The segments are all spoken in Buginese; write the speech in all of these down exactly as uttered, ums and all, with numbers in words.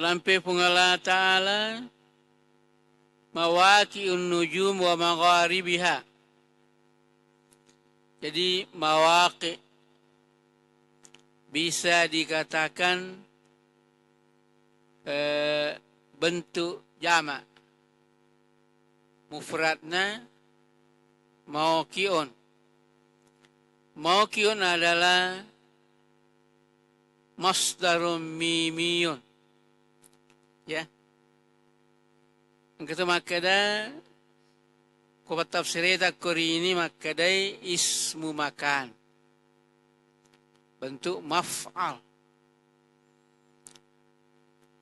Lampe Puang Allah Ta'ala, mawaqi'un nujum wa magharibiha. Jadi, mawaqi' bisa dikatakan, eh, bentuk jamak. Mufradna mawaqi'un. Mawaqi'un adalah masdarun mimiyun. Ya. Engka to makkeda, ko pattafsireta ko rini makkedai ismu makan. Bentuk maf'al.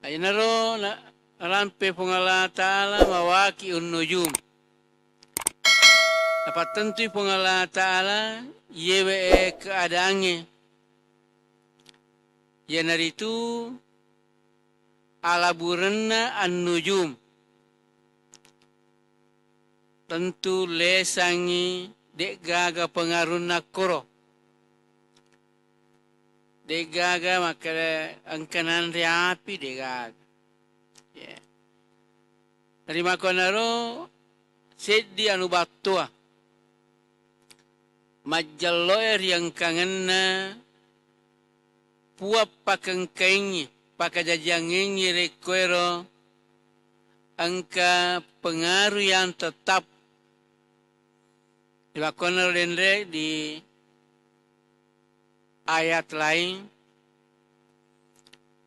Ainaro na-, narampe Puang Allah Ta'ala mawaqi'un nujum. Napattentui Puang Allah Ta'ala yewe keadaangnge. Iyanaritu alaburenna an-nujum. Tentu lesangngi de'gaga pengarunna koro. De'gaga makkeda engka nanre api, de'gaga. Ya. Rimakkuannaro seddi anu battoa. Majjello'e riengkangenna Puang pakengkaingngi, pakajajiangengngi rekko ero engka pengaruh yang tetap. Rimakkuannaro denre di ayat lain,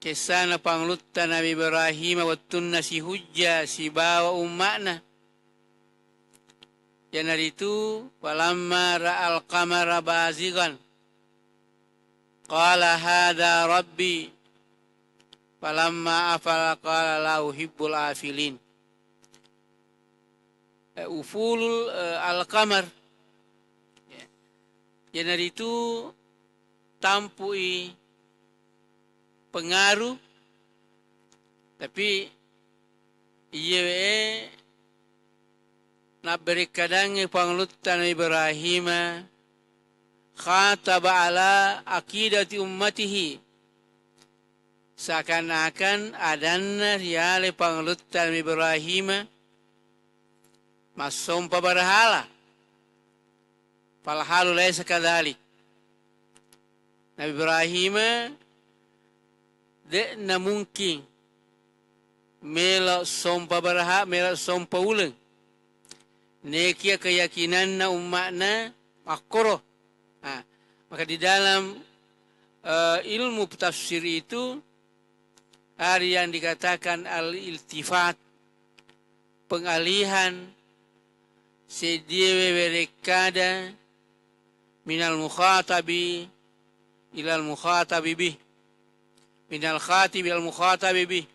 kessana pangulutta Nabi Ibrahim wettunna sihujja sibawa umma'na. Iyanaritu, falamma ra'al qamara bazighan, qala hadza rabbi, falamma afala qala la uhibbul afilin. Eh, ufulul, eh, al-qamar. Ya. Iyanaritu tampu'i pengaruh, tapi iyewe nabberekkadangnge pangulutta Nabi Ibrahima, khataba ala aqidati ummatihi, seakan-akan adanna riale pangulutta Nabi Ibrahima massompa berhala. Fal halu laisa kadzalik. Nabi Ibrahim de'na mungkin melo sompa berhala, melo sompa uleng. Nekia keyakinanna umma'na makkoro. Nah, maka di dalam, eh, ilmu tafsir itu ada yang dikatakan al-iltifat, pengalihan, seddie wewerekkada minal mukhatabi ilal mukhatabi bih, minal khatibi ilal mukhatabi bih.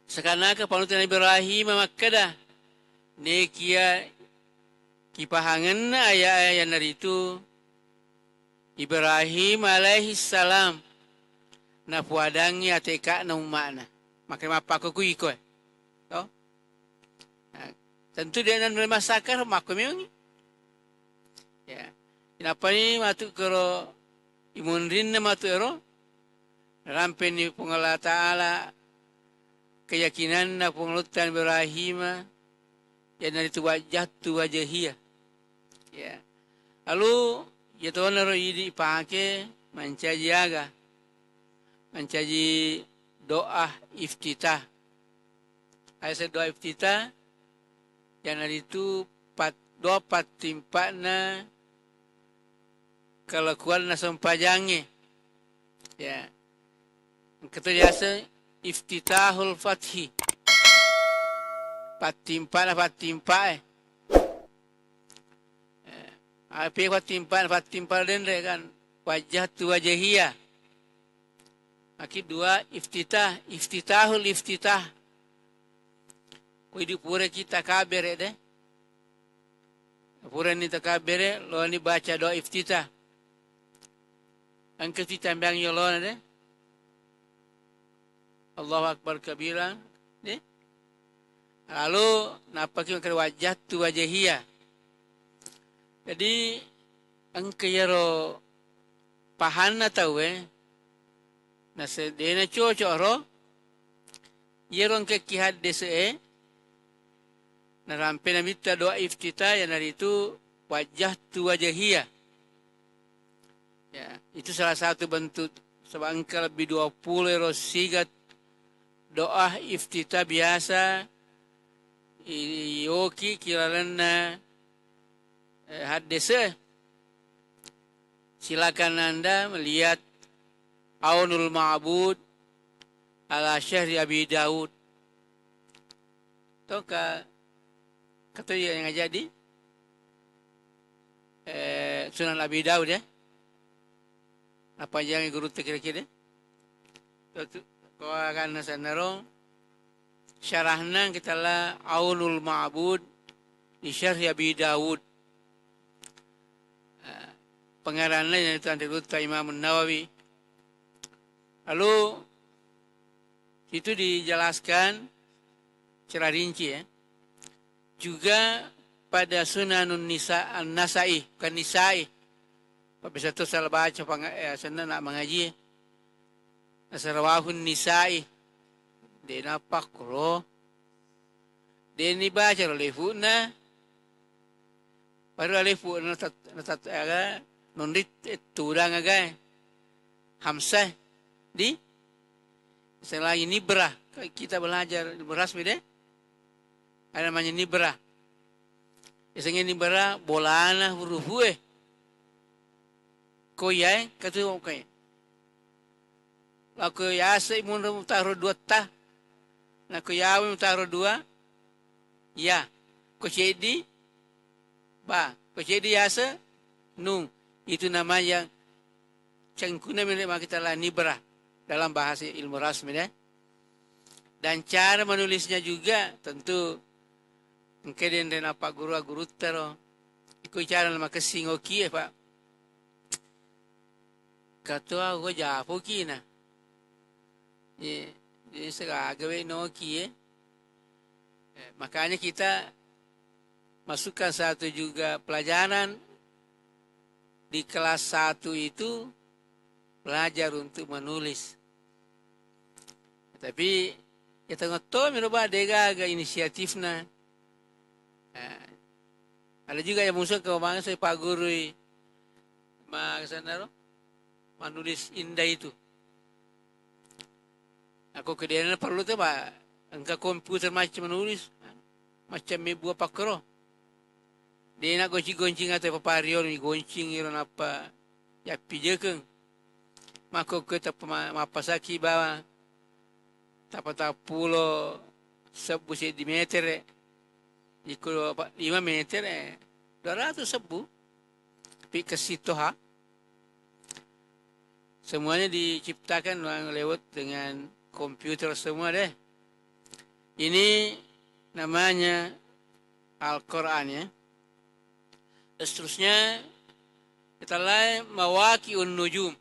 Seakan-akan pangulutta Nabi Ibrahim makkeda, nekia kipahangenna aya-aya yanaritu Ibrahim alaihi salam napuadangngi ateka'na umma'na. Maka mappakokui koe. To? Nah, tentu de' nanre massakar, makko memangngi. Ya. Nappani matu kero imunrinna matu ero, narampenni Puang Allah Ta'ala keyakinanna Puang Lutta Ibrahim, iyanaritu wajjahtu wajhiya. Ya. Lalu, iyatonaro idi ipake mancaji aga? Mancaji doa iftitah. Aga yaseng doa iftitah, iyanaritu pat-, doa pattimpa'na kalakuanna sempajangnge. Ya. Engka to yaseng iftitahul fathi. Pattimpa'na pattimpa'e. Eh, ape pattimpa'na pattimpa denre kan? Wajjahtu wajhiya. Maki dua iftitah, iftitahul iftitah. Ko idi pura kita kabere de. Purani takabbere, loni baca doa iftitah. Engka tu tambaang yolona de. Allahu Akbar kabira, de. Lalu, nappaki makkeda wajjahtu wajhiya. Jadi, engka yero pahanna tauwe, nase-, dena cocok ro, Iyaro engkaki haddese'e, narampe Nabitta doa iftitah, iyanaritu wajjahtu wajhiya. Ya, itu salah satu bentuk, saba engka lebbi duappulo ero sigat doa iftitah biasa i-, iyoki ki lalenna, eh, haddese. Silakan Anda melihat Aunul Ma'bud ala Syarhi Abi Daud. Toka, kato iya yang jadi, eh, Sunan Abi Daud, ya. Apa jangan guru kira-kira? Ko akan nasannaro syarahna kita la Aunul Ma'bud di Syarhi Abi Daud. Eh, pengarangna yang itu Andirutta Imam Nawawi. Lalu itu dijelaskan secara rinci, ya. Juga pada Sunanun Nisa, An-Nasai, bukan Nisai. Pak bisa tuh salah baca, pang-, eh, senna nak mengaji. Nasrawahun Nisai. De' napakkuro. De' ni baca ro lefu'na. Baru lefu'na natat-, natat-, aga, nonrit, eh, tudang aga, eh. Hamsah. Di? Selain nibrah. Kita belajar beras beda. Ada namanya nibrah. Biasanya nibrah bolana huruf e. Ko iya, eh, katu, oke. Lako yase munro mutaro dua ta. Nako yawe mutaro dua. Ya. Ko ceddi, ba. Ko ceddi yase, nun. Itu namanya cengkuna mene makita la nibrah dalam bahasa ilmu rasmi, deh. Dan cara menulisnya juga tentu engka denre napagguru-gurutta ro. Iko cara makessing okie, Pak. Katoa ko japo kina. Ye, ye segaga we no kie. Eh, makanya kita masukkan satu juga pelajaran di kelas satu itu belajar untuk menulis. Tapi ya tengah to miro ba degaga inisiatifna. Nah, ada juga yang musuh ke bangsa pagurui ma kesana ro menulis indah itu. Aku kedena perlu tuh, Pak. Engka komputer macam menulis, macam mebbu pakkero. Dena gonci-goncing atau papario ni goncing iro nappa yappi jekeng. Mako ke tappa ma-, mappasaki bawa tappa tappulo sebbu seddi metere. Iko pa-, lima metere, dua ratus sebbu. Tapi kesitoha. Semuanya diciptakan lewat dengan komputer semua deh. Ini namanya Al-Quran, ya. Seterusnya kita lain mawaqi'un nujum.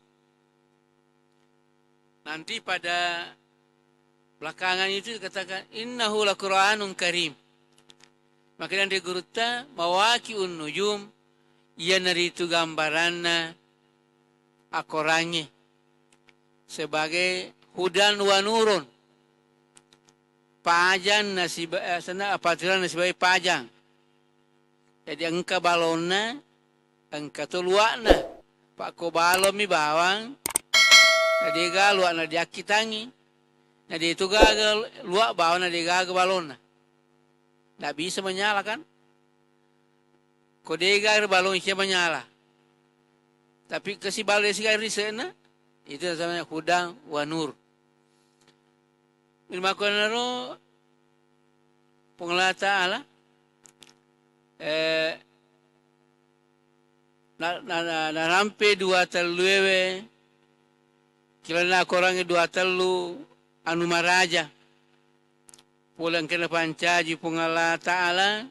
Nanti pada belakangan itu dikatakan, "Innahu laquranun karim." Maka dari gurutta, mawaqi'un nujum, iyanaritu gambaranna akorangnge sebagai hudan wa nurun. Pajang nasiba-, eh, sana apaturan nasibai pajang. Jadi engka balonna, engka to luwa'na. Pakko balommi bawang, na dega luwa'na diakkitangi. Na de to gaga luwa' bawang, na de gaga balonna. Ndak bisa menyala kan? Ko dega balong sia menyala. Tapi kasi balong siga rise'na, itu namanya hudan wa nur. Makkunaro Puang Allah Ta'ala, eh, na, na, na, narampe dua tellu ewe, kilana korangnge dua tellu anu maraja. Pole engkana pancaji Puang Allah Ta'ala,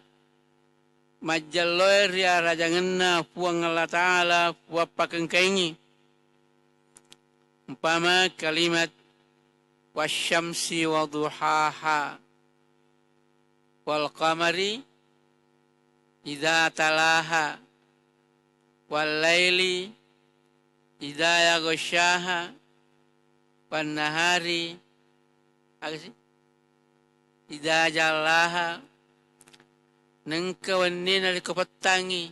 majjalloe ri arajangenna Puang Allah Ta'ala, Puang pakengkaingi. Umpama kalimat, "Wasyamsi wa duhaha, wal qamari idza talaha, wal laili idza yaghsyaha, wan nahari," aga sih? Idza jallaha, nengka wenni narekko pettangngi,